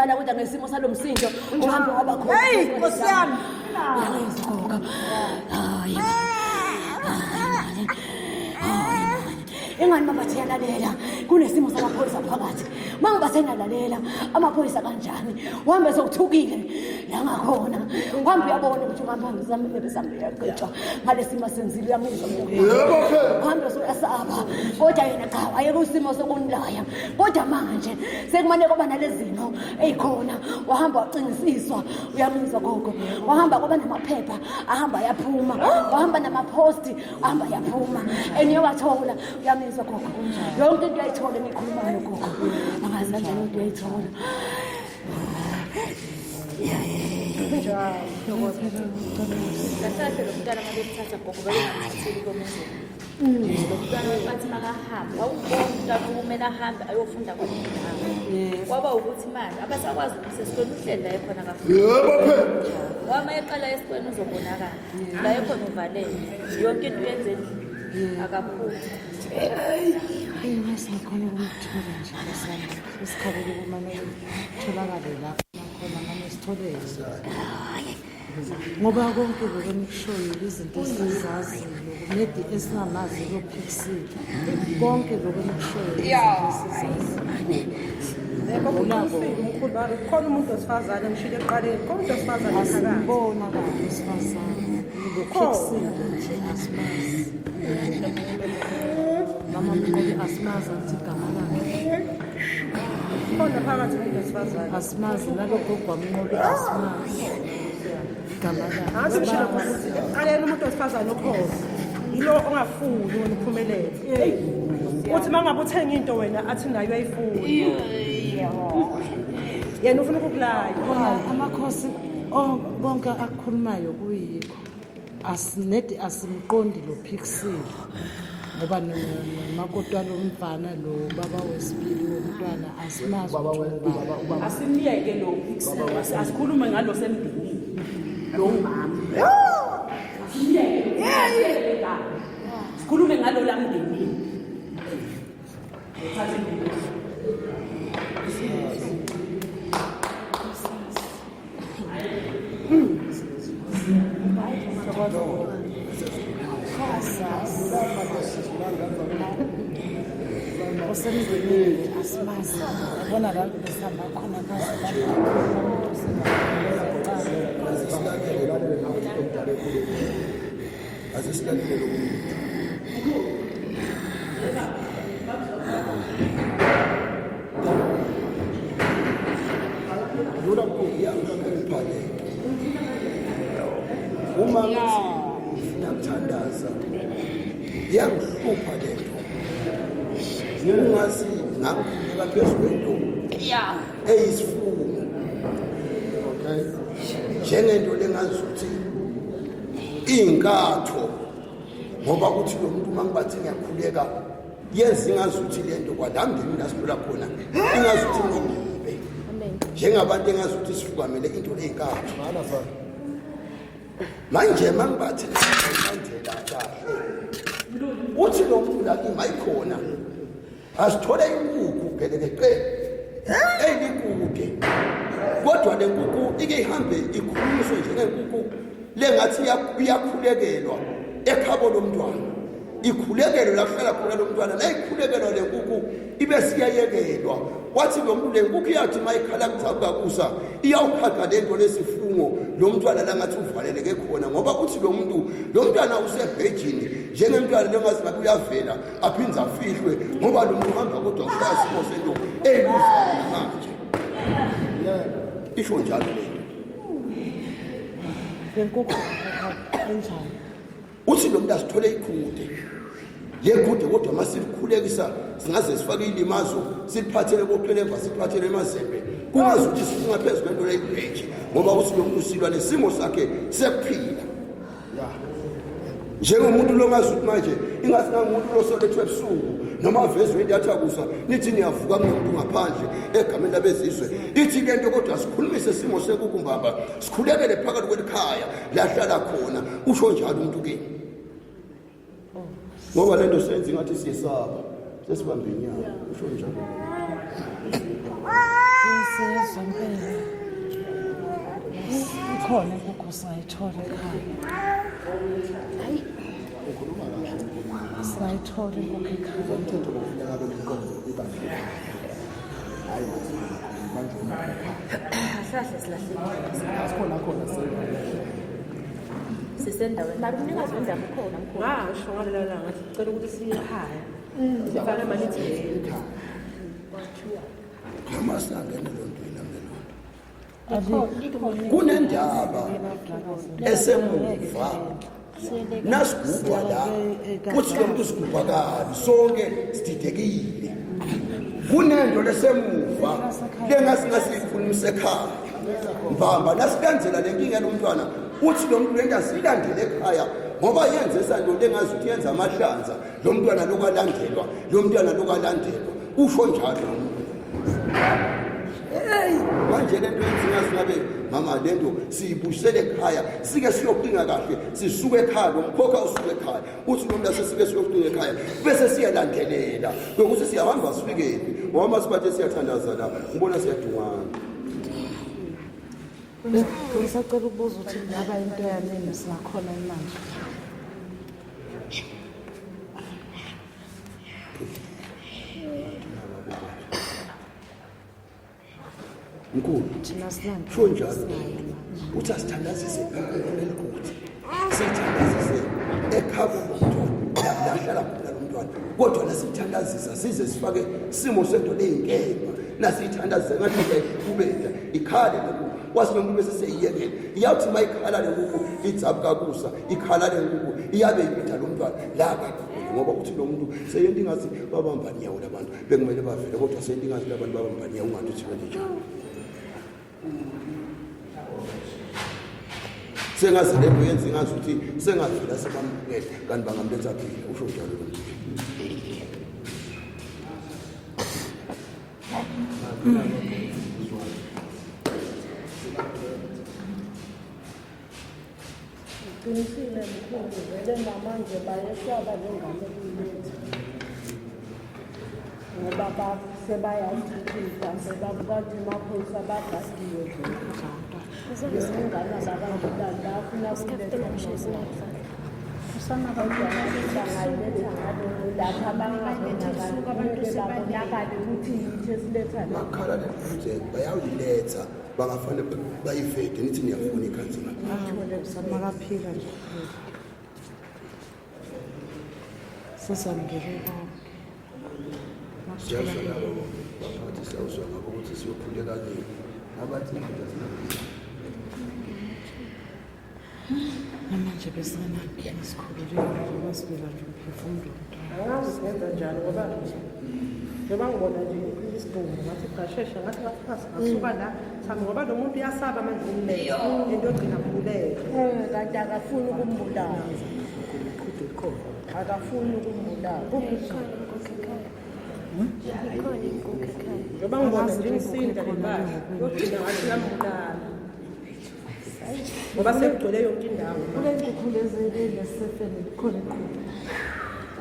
Wayengambulala kodwa ngesimo salo msindo uhambe waba khona. Hey, Nkosi yami. Uyangizwa gogo? Hayi. Hayi. Ingani mama thi yalalela kunesimo samaphoyisa phakathi. Mangiba senalalela amaphoyisa kanjani? Uhambe sewuthukile la ngakhona. Uhambe uyabona ukuthi uhamba ngizame bese uyagqitshwa ngalesimo senzile uyamuzwa Yebo phela. uhambe usuyasaba kodwa yena cha wayekusimo sokunilaya kodwa manje sekumane kwaba nalezimo eyikhona wahamba wacingisiswa uyamuzwa gogo wahamba kwaba namaphepha ahamba yaphuma wahamba namaphosti ahamba yaphuma and uyawathola uyamuzwa gogo yonke into uyayithola engiyikhulumayo gogo angazi kanjani into uyayithola. Kahle lo mntwana uma bemthatha gogo babengamthatheli komezulu. Lo mntwana bathi makahamba, wawubona umntwana kumele ahambe ayofunda kwenye indawo. Kwaba ukuthi manje abasakwazi ukuthi esikoleni uhleli la ekhona kakhulu. Yebo phela. Ngoba uma eqala esikoleni uzobonakala. La ekhona uvalele. Yonke into uyenza endlini. Akaphumi. Eyi ngasingakhona ukumthola nje besana. Isikhabele kumane kutholakale lapho nakhona mane sithole yena. Ngoba konke lokho enikushoyo izinto esizaziyo nedi esingamazi kuyophikisile. Konke lokho enikushoyo izinto esizaziyo. Yebo, uqinisile umkhulu baba. Khona umuntu wesifazane ngishilo ekuqaleni, khona umuntu wesifazane phakathi. Asimbona abantu besifazane. Ngophikisile nje asimazi. Mama Mnqobi asimazi angithi igama lakhe. Khona phakathi umuntu wesifazane. Asimazi nalogogo wamnqobi asimazi. Igama lakhe. Ngathi ngishilo ukuthi ekuqaleni umuntu wesifazane okhona yilo ongafuni wena uphumelele. Uthi uma ngabe uthenga into wena athi nayo uyayifuna. Yena ufuna ukukulaya. Khona amakhosi konke akukhulumayo kuyikho. Asinedi asimqondi lo phikisile. Ngoba nomakoti walo mfana lo baba wesibili womntwana asimazi ukuthi ungubani. Asimyeke lo phikisile, asikhulume ngalo semndenini lo mama. Asimyeke lo sikhulume ngalo la mndenini. Thatha imbuzi. Osemndenini asimazi. Yabona la besihamba khona baze Asisilalele lo muntu. Lula iyangihlupha le nto. Uma ngithi ngifuna kuthandaza iyangihlupha le nto. Ngingazi ngakhuleka phezu kwento eyisifungo. Okay. Njengento lengazi ukuthi iyinkatho ngoba kuthi lo muntu uma ngibathi ngiyakhuleka yenza ingazuthi le nto kwala mndeni la sidlula khona ingazuthi ngibe njengabantu engazuthi sifukamele into leyinkatho manje uma ngibathi landela kahle uthi lo muntu la kimi ayikhona Asithole inkukhu gelekeqe eyikude kodwa le nkukhu ike ihambe ikhulunyiswe njengenkukhu lengathi iyakhulekelwa ekhabo lomntwana ikhulekelwe la kuhlala khona lo mntwana nayikhulekelwa le nkukhu ibe siyayekelwa wathi lo muntu le nkukhu iyathi uma ikhala kuthabuka kusa iyawuqhaga le nto lesifungo lo mntwana langathi uvaleleke khona ngoba uthi lo muntu lo mntwana usebhejini njengemntwana lengazi ngabe uyavela aphinde afihlwe ngoba lo muntu uhamba kodwa ushaya isimo sento eyiluzana manje isho njalo lento lenkukhu enjani uthi lo muntu asithole ikhude lekhude kodwa uma silikhulekisa singaze sifake ilimazo siliphathele koqeleva siliphathele emazembe kungazi ukuthi sifunga phezu kwento leyibheji ngoba uthi lo muntu silwa nesimo sakhe sekuphila njengomuntu longazi ukuthi manje ingathi nangumuntu losolethwe ebusuku noma avezwe intathakusa nithi niyavuka kunomuntu ngaphandle egameni labezizwe ithi le nto kodwa sikhulumise isimo sekuku mbamba sikhulekele phakathi kwelikhaya lahlala khona usho njalo umuntu kini ngoba le nto senza ingathi siyesaba sesibambe inyawo usho njalo Siyezwa impela. Ikhona inkukhu singayithola ekhaya. Singayithola inkukhu ekhaya. Umthetho kufuneka abe nenkonzo ibambe ekhaya. Hayi ngathi manje uma ekhaya. Kahle silahlekile. Asikhona khona Sisendaweni. Mara umnikazi wendaba ukhona mkhulu. Ngasho ngalela langa ngathi cela ukuthi siye ekhaya. Sifake manje ekhaya. Noma singangena loo nto yena ngelo nto. Kunendaba esemuva nasigubha la kuthi lo muntu sigubha kabi sonke sididekile kunento lesemuva lengasingasiyifuna ekhaya mbamba nasilandzela le nkinga lomntwana uthi lo muntu lento asiyilandele ekhaya ngoba yenze santo lengazi ukuthi yenza amahlanza lo mntwana lokalandelwa lo mntwana lokalandelwa usho njalo lo muntu. Hey, manje lento yenziwa singabe mama lento siyibuyisele ekhaya sike siyocinga kahle sisuke ekhaya lo mkhokha usuke ekhaya uthi lo mntase sike siyocinga ekhaya bese siyalandelela lokuthi siyahamba sifikephi ngoba masibathe siyathandaza la ngibona siyadungana. Ngisacela ukubuza ukuthi kungaba into yanini singakhona yini manje? Mkhulu Thina sinanto. sho njalo uthi asithandazise elikuthi sithandazise ekhaya lomntwana lahlala khona lo mntwana kodwa nasithandazisa size sifake isimo sento leyinkemba nasiyithandazisa ngathi siyayihlukumeza ikhale le nkukhu wathi lo muntu bese seyiyekela iyawuthi uma ikhala le nkukhu idzabuka kusa ikhala le nkukhu iyabe ibitha lo mntwana la kakhulu ngoba uthi lo muntu seyento ingathi babamba nyawo labantu bekumele bavele kodwa seyento ingathi labantu babamba nyawo ungathi uthi wenze njani sengaze le nto yenza ingazi ukuthi sengavela sebamukele kanti bangamletha phila usho njalo lo muntu. Uqinisile mkhulu vele namanje bayesaba lengane kuyiletha ngoba sebayazi ukuthi mhlawumbe bathi amaphoyisa bagadiwe vele ingane abakabulali bayafuna kuletha bangayiletha ngalolo lapha bangabonakali babonakale ukuthi yithi esiletha la. Makhala lekuze bayawuyiletha bangafane bayivede nithi niyafuna ikhansi ngapha. Makaphila nje. Sesamukele konke. Siyazwa nabo baphathi siyawuzwa ngabo ukuthi siyokhuleka kini. Abathi manje asinakho. Namanje besingenankinga sikhululekile njengoba sivela nje umphefumulo womntwana. Angazi singenza njani ngoba njengoba ngibona nje isidumbu ngathi gashesha ngathi ngathi phasi ngasuka la thami ngoba lo muntu uyasaba manje ukumletha into ogcina mbulele. Kanti akafuni ukumbulala. Akafuni ukumbulala. Njengoba ngibona nje ngisinda le mpahla yogcina ngathi uyambulala ngoba sekugcwele yonke indawo. Kule nkukhu lezi enesefeni khona iqhubu.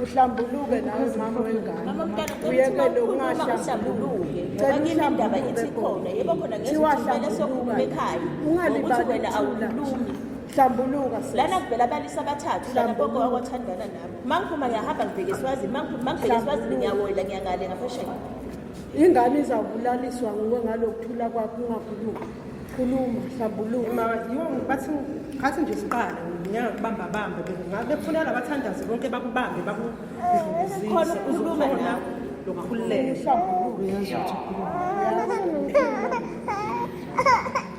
Uhlambuluke nawe mama wengane. Mama mntana cela Uyekele ukuthi mawukhuluma ukungahlambuluki. uhlambuluke. Ngoba kimi indaba ithi khona. Yebo khona ngezwe Kuthiwa ukuthi kumele sokhuluma hlambuluka. ekhaya. Ungalibali Ngokuthi wena ukuthula. awukhulumi. Hlambuluka sis. Lana kuvela abalisa abathathu lana bonke wakwathandana nabo. Mangiphuma ngiyahamba ngibheke eSwazini, mangibheke eSwazini ngiyawela ngiyangale ngaphesheya. Ingane izawubulaliswa nguwe ngalokuthula kwakho ungakhulumi. Khuluma, hlambuluka. Ma yiwo bathi ngathi nje siqale ngiyakubamba bambe ngabe kufuneka labathandazi bonke bakubambe bakudlulizise Khona ukukhuluma uzokhona nawe. lokukhululeka.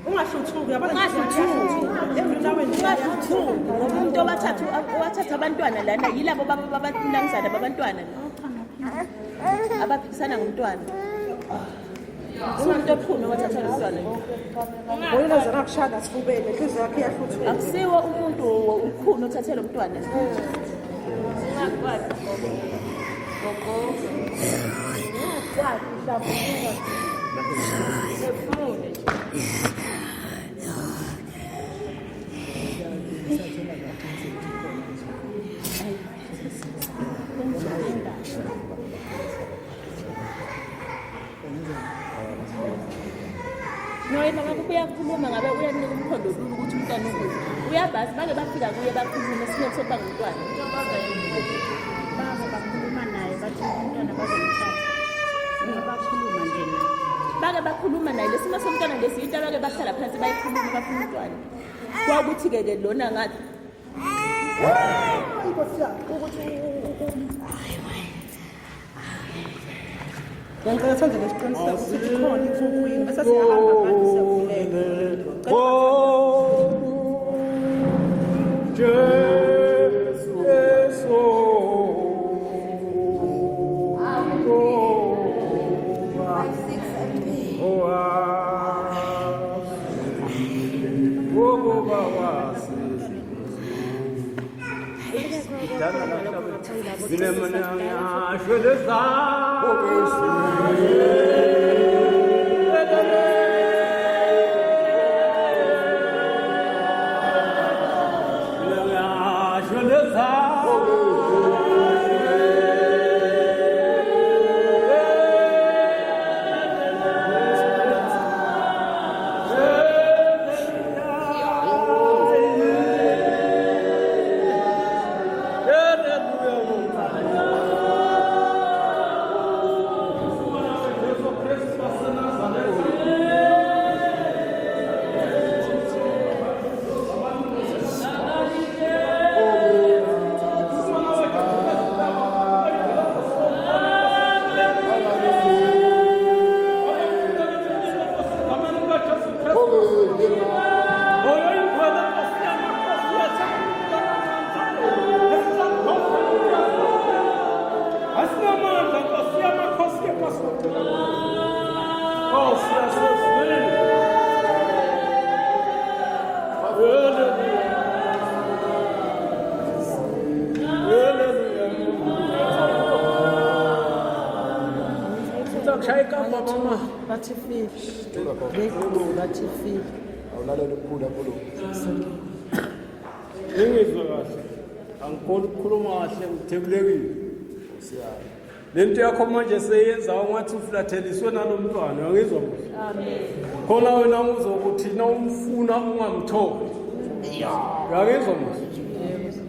Ungahluthuki uyabona Ungahluthuki. Every now and then Ungahluthuki ngoba umuntu owathatha owathatha abantwana lana yilabo baba babanamzana babantwana abaphikisana ngomntwana. Umuntu ophuma owathatha lo mntwana. Wena zona kushada sifubeni inhliziyo yakhe iyahluthuka. Akusiwo umuntu ukhulu othathe lo mntwana. Kwathi hlambuluka. No Ngoba yena ngabe uyakhuluma ngabe uyanika umkhondo lula ukuthi umntwana ukuphi. Uyabazi bake bafika kuye bakhuluma esimeni sokuba ngumntwana. Baba bakhuluma naye bathi umntwana bazomthatha. Bakhuluma nje naye. Bake bakhuluma naye lesimo somntwana lesi into abake bahlala phansi bayikhuluma bafuna umntwana. Kwakuthi-ke ke lona ngathi ukuthi Ngicela senze lesiqiniseko ukuthi ikhona inkukhu yini bese siyahamba manje siyavuleka. Jesu, Jesu, Bathi file. Bathi file. Awulalela ukukhula kulo. Ngizwe kahle. Angikhona ukukhuluma kahle ngithebulekile. Lento yakho manje seyenza ungathi uflatheliswe nalomntwana uyangizwa muhle. Amen. Khona wena uzokuthi na umfuna ungamtholi. Uyangizwa muhle.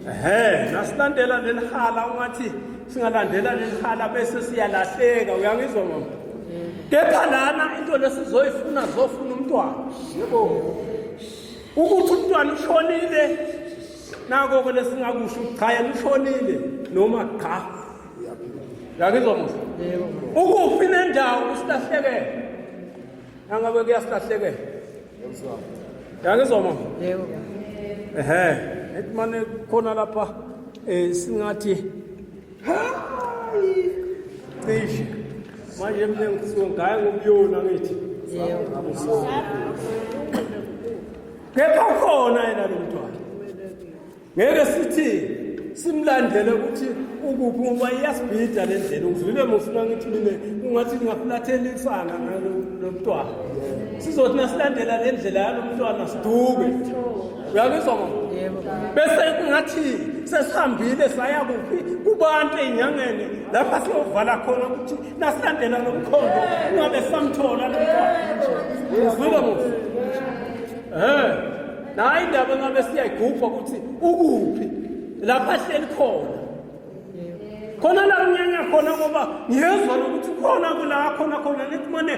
Ehhe, nasilandela lelihala ungathi singalandela lelihala bese siyalahleka uyangizwa mama. Kepha lana into lesizoyifuna zofuna umntwana. Yebo. Ukuthi umntwana ushonile nako ke lesingakusho ukuthi cha yena ushonile noma cha. Uyangizwa musa? Yebo. Ukuphi nendawo usilahlekele? Nangabe kuyasilahlekela. Uyangizwa mama? Yebo. Ehhe, ethi mane khona lapha singathi hayi cishe manje mina ngisuke ngaya ngobuyona ngithi. Yebo. Kepha khona yena lo mntwana. Ngeke sithi simlandele ukuthi ukuphi ngoba iyasibhida le ndlela ungizwile mufuna ngithi mina ungathi ngingafulathelisana nalo mntwana. Sizothi nasilandela le ndlela yalo mntwana siduke. Uyangizwa mama? Yebo. Bese kungathi sesihambile saya kuphi kubantu ey'nyangeni lapha siyovala khona ukuthi nasilandela lo mkhondo ungabe samthola lo mntwana. Uzwile musa? Nayi indaba ngabe siyayigubha ukuthi ukuphi lapha ahleli khona. Khona la nginyanya khona ngoba ngiyezwa ukuthi khona kula khona khona nithi mane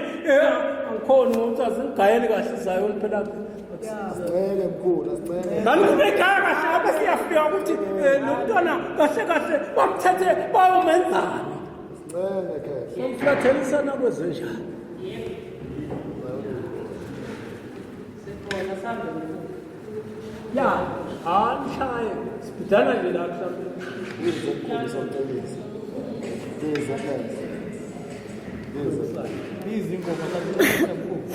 angikhoni ngokuthi azingigayeli kahle iZion phela. Asicele mkhulu, asicele. Kanti kube ekhaya kahle abe siyafika ukuthi lo mntwana kahle kahle bamthethe bayomenzani. Asicele ke. Somflathelisana kwezenjani. Ya, hayi sibhidana nje la mhlawumbe. Ngizwe mkhulu somcelisi. Ngizwe phela. Ngizwe. Izingoma zakukhulu.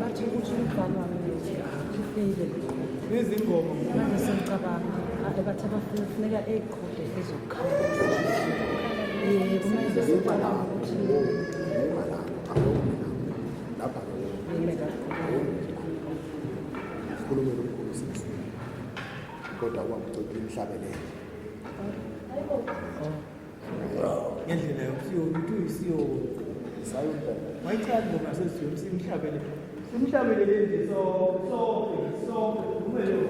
Bathi ukuthi umfana wami ufile. Izingoma Manje sengicabanga bathi abafuna kufuneka eqhude ezokukhala. Yebo, manje sengicabanga ukuthi Nima lapha, awumi lapha. Lapha Sikhulume nomkhulu sisi. Kodwa wamcela imhlabelele. Ngendlela yokusiyo ukuthi uyisiyo. Wayithanda ingoma yasezweni simhlabele. Simhlabelele nje sonke sonke dume lo.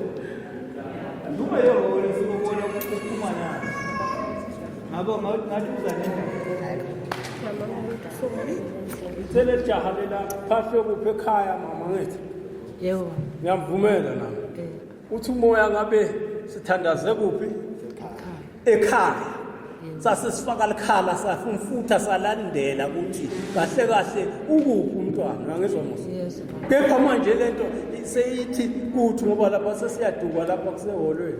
Dume lo sikubona ukuphuma nayo. Ngabo ngathi uza nendaba. Ngithele jaha lela phahle kuphi ekhaya mama ngithi. Yebo. Ngiyamvumela nami. Uthi umoya ngabe sithandaze kuphi? Ekhaya. Sase sifaka likhala safumfutha salandela ukuthi kahle kahle ukuphi umntwana angizwa musa. Kepha manje lento seyithi kuthi ngoba lapha sesiyaduka lapha kuseholweni.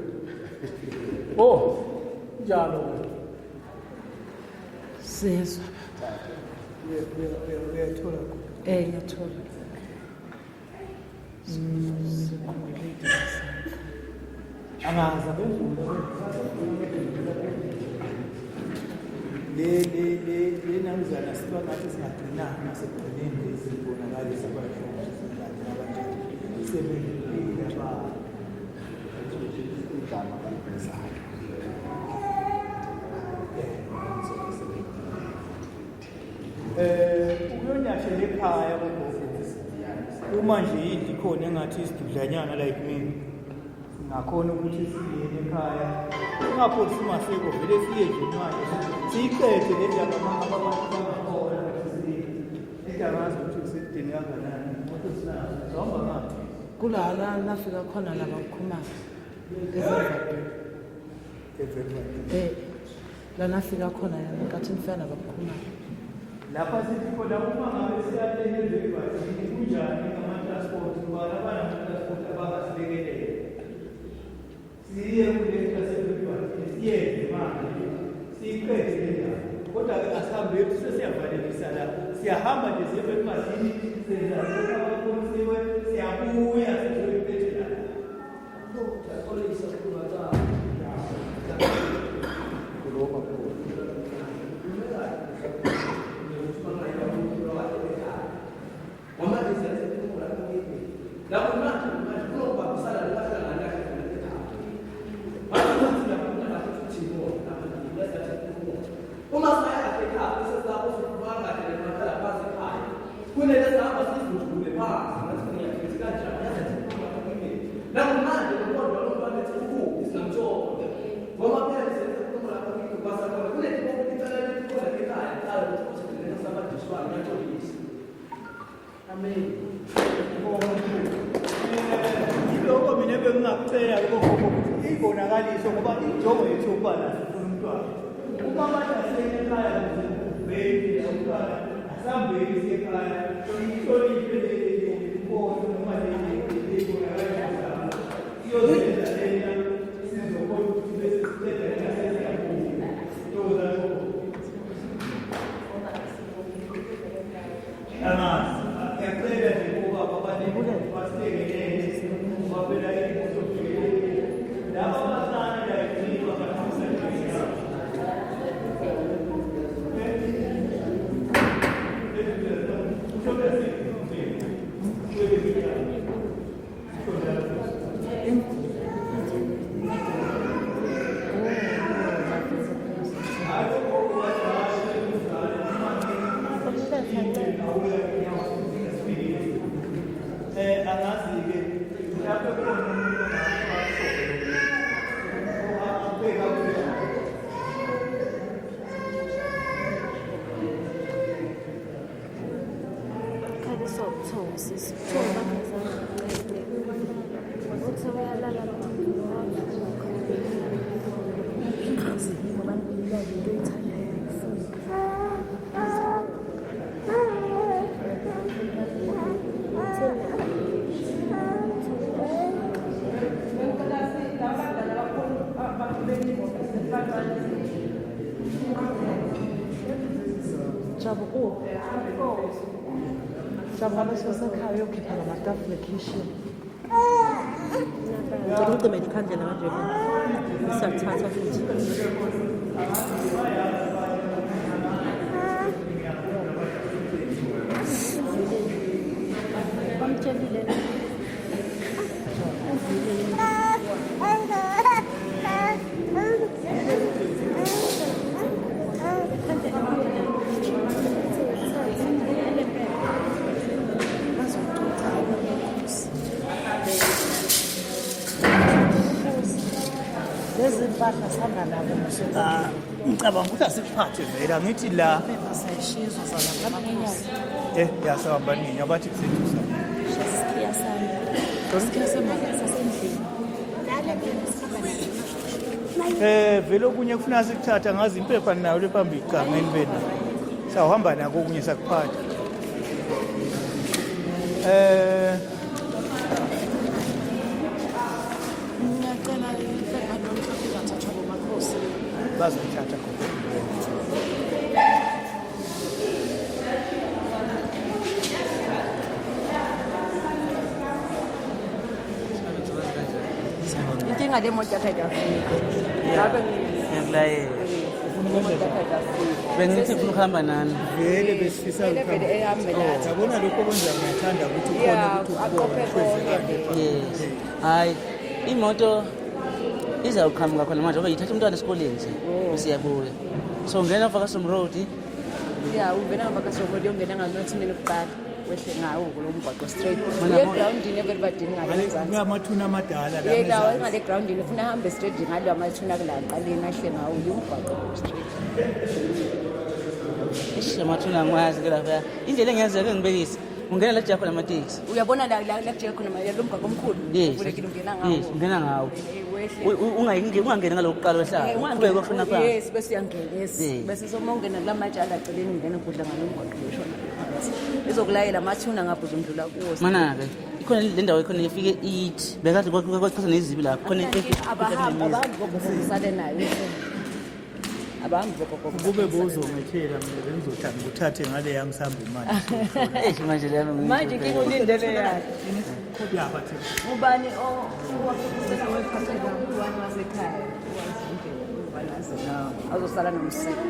Oh, njalo. Siyezwa. Uyathola. Eh ngiyathola. Angazi abezulu le le le le namzana siba ngathi singagcinanga nasekugcineni lezi zibonakaliso abanjani nabanjani sebedlulile ba igama balivezayo. Ukuyonyathela ekhaya kogogo uma nje indlu ikhona engathi isidudlanyana like me singakhona ukuthi siyene ekhaya singaphosi maseko vele siye nje manje siyiqede le ndaba uma ngabe abantu bangakhona ukuthi endangazi ukuthi usekudeni kanganani kodwa sinazo sihamba ngaphi Kulala nafika khona laba kukhumalo. Ezelvadini. eVerwaard. Eh la nafika khona ngenkathi nifika nabakukhumalo. Lapha sithi khona uma ngabe siyalele eVerwaard kunjani ngama-transport ngoba abanama-transport abangasilekelela siye kule yaseVerwaard siyenze manje siyiqede le ndaba kodwa-ke asihambeli sesiyavalelisa la siyahamba nje siye eMadini senza lokhu abakhonisiwe siyabuya sizoyiphethe la. Yiloko mina bengingakucela kogogo ukuthi iyibonakaliso ngoba injongo yethu yokuba la sifuna umntwana. Uma abantu asiyeni ekhaya ukuze kuvele umntwana, asihambeni siye ekhaya siyihloniphe le nkosi noma le ibonakaliso zabo. Siyozenza lena sizokhona ukuthi bese siqeda lena sesiyabuya. Thokoza gogo. Angazi. Ngiyacela nje obaba abaningi basilekelele ngoba phela imibuzo laba abancane la eklinikhi bafisa nje. Angazi-ke mhlawumbe khona umuntu ongaabheka Khaliswa ubuthongo sisi. Ubuthongo bakhe azange uthi uyalala wathuka. Ngoba into oyithandayo uyifuna. Jabu ku. Jabu ngabe sesekhaya uyokhipha lamatafula ekhishini. Ngicela ucime ikhandlela manje ngisathatha futhi. Bamtshelile. Nempahla sihamba nabo. Ah, ngicabanga ukuthi asikuphathe vele angithi la Impepha sayishizwa zalapha amakhosi. eh yasahamba nini abathi kusethusa. Isikhiya sami. Isikhiya semoto. Sasendlini. Eh vele okunye kufuna sikuthatha ngazi impepha nayo le phambi igangeni bena. Sawuhamba nako okunye sakuphatha. Eh Ngiyacela impepha lomhlophe ingathathwa ngomakhosi. Bazothatha khona. Inkinga le moto yakhe ayikafiki. Ngabe Ngiyakulayela. imoto yakhe ayikafiki. Bengithi ngifuna ukuhamba nani. Vele besifisa Vele vele ehambe nathi. Yabona lokho okwenza ngiyathanda ukuthi ukhone Yeah, ukuthi aqophe ubone konke. Yes. Hayi, imoto izawuqhamuka khona manje ngoba yithatha umntwana esikoleni nje. Siyabuya. So ngena Vakasum Road. Ya, ungena ngavakasomodi uyongena ngamathuneni kuqala. Wehle ngawo kulo mgwaqo straight. Mana- Uye egrawundini everybody ngale mzansi. Kuyamathuna amadala la. Ye lawa ngale egrawundini ufuna ahambe straight ngalo amathuna kula aqaleni ahle ngawo uye umgwaqo straight. Eish, amathuna angikwazi ke lapha. Indlela engiyaziyo ke ngibekise. Ungena la jakho lamateksi. Uyabona la la la kujeka khona lo mgwaqo omkhulu. Yes. Uvulekile ungena ngawo. Yes, ungena ngawo. Wehle. Ungangeni ngaloku kuqala wehlala. Eh, Uqhubeke ushona phansi. Yes, bese uyangena yes. Yes. Bese soma ungena kula matshe alaceleni ungena kudla ngalo mgwaqo ushona phansi. Izokulayela amathuna ngapho uzondlula kuwo. Mana-ke ikhona le ndawo ikhona ifike ithi bekade kwachasa nezibi lapho khona Abahambi abahambi bogogo usale nayo. Abahambi bogogo. Kube bozongethela mina bengizothanda ukuthathe ngale yami sihambe manje. Eish manje leyami Manje inkinga ulindele yakhe. Ya bathi Ubani o ubani wasekhaya? Azosala nomsiko.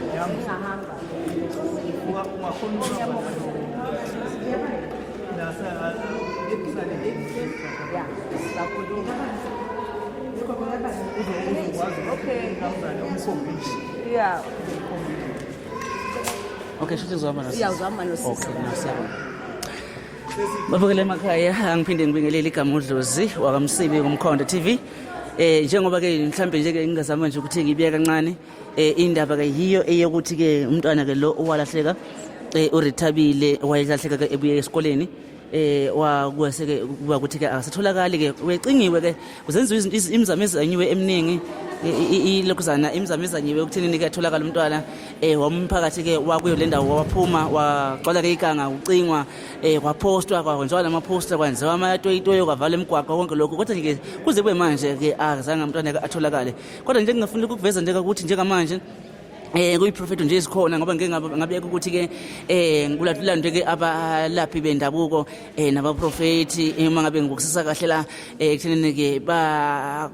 Singahamba. ungakhona ukuhamba nasa Ya, sakhuluma. Okay. Yeah. Okay, shuthi uzohamba nosisi. Yeah, uzohamba nosisi. Okay, no, siyabonga. Babukele emakhaya, angiphinde ngibingelele igama uDlozi wakaMsibi kuMkhondo TV. Njengoba ke mhlambe nje ke ngingazama nje ukuthi ngibiyeke kancane indaba ke yiyo eyokuthi ke umntwana ke lo owalahleka uRithabile wayelahleka ke ebuye esikoleni wakwese ke kuba ukuthi ke akasatholakali ke wecingiwe ke kuzenziwa izinto imizamo ezanyiwe eminingi ilokhuzana imizamo ezanyiwe ekuthenini ke atholakala umntwana wamphakathi ke wakuyo le ndawo waphuma wagcwala ke iganga ucingwa kwaphostwa kwenziwa namaphosta kwenziwa amatoyitoyo kwavala imigwaqo konke lokho kodwa nje kuze kube manje ke akazange umntwana ke atholakale kodwa nje ngingafuna ukuveza nje ukuthi njengamanje kuyiprofeto nje esikhona ngoba ngeke ngabeka ukuthi ke ngikulandwe ke abalaphi bendabuko nabaprofeti uma ngabe ngibukusisa kahle la ekuthenini ke ba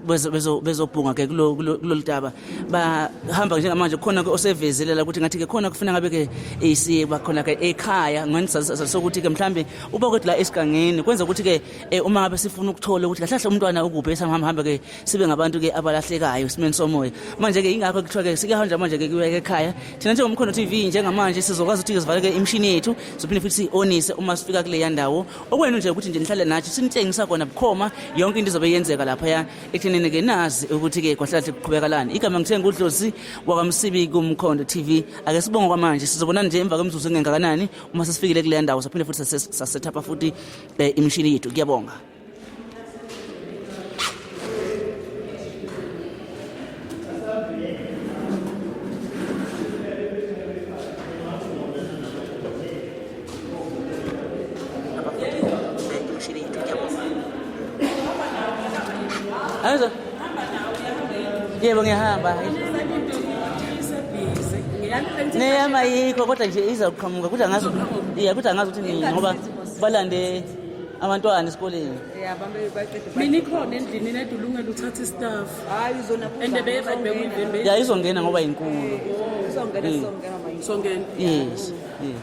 bezobhunga ke kulolu daba bahamba njengamanje khona ke osevezile la ukuthi ngathi ke khona kufuna ngabe ke siye bakhona ke ekhaya ngenza sokuthi ke mhlambe uba kwethu la esigangeni kwenza ukuthi ke uma ngabe sifuna ukuthola ukuthi kahle kahle umntwana ukuphi esihamba hambe ke sibe ngabantu ke abalahlekayo esimeni somoya manje ke ingakho kuthiwa ke sike hanjwa manje ke kuya ekhaya thina njengoMkhondo TV njengamanje sizokwazi ukuthi sivaleke imishini yethu siphinde futhi siyonise uma sifika kuleya ndawo okwenu nje ukuthi nje nihlale nathi sinitshengisa kona bukhoma yonke into izobe yenzeka lapha ekuthenini ke nazi ukuthi ke kwahlahle kuqhubekalani igama ngithe nguDlozi wakaMsibi kuMkhondo TV ake sibonge kwamanje sizobonana nje emva kwemizuzu engengakanani uma sesifikile kuleya ndawo saphinde futhi sasethapha futhi imishini yethu kuyabonga. Ayizo. Yebo ngiyahamba. Neyama yikho kodwa nje iza kuqhamuka kodwa ngazi iya kodwa ngazi ukuthi nini ngoba balande abantwana esikoleni. Mina ikhona endlini nedulungela uthatha istaff. Hayi uzona And beyivimbe. Ya izongena ngoba inkulu. Uzongena sizongena manje. Songena. Yes. Yes.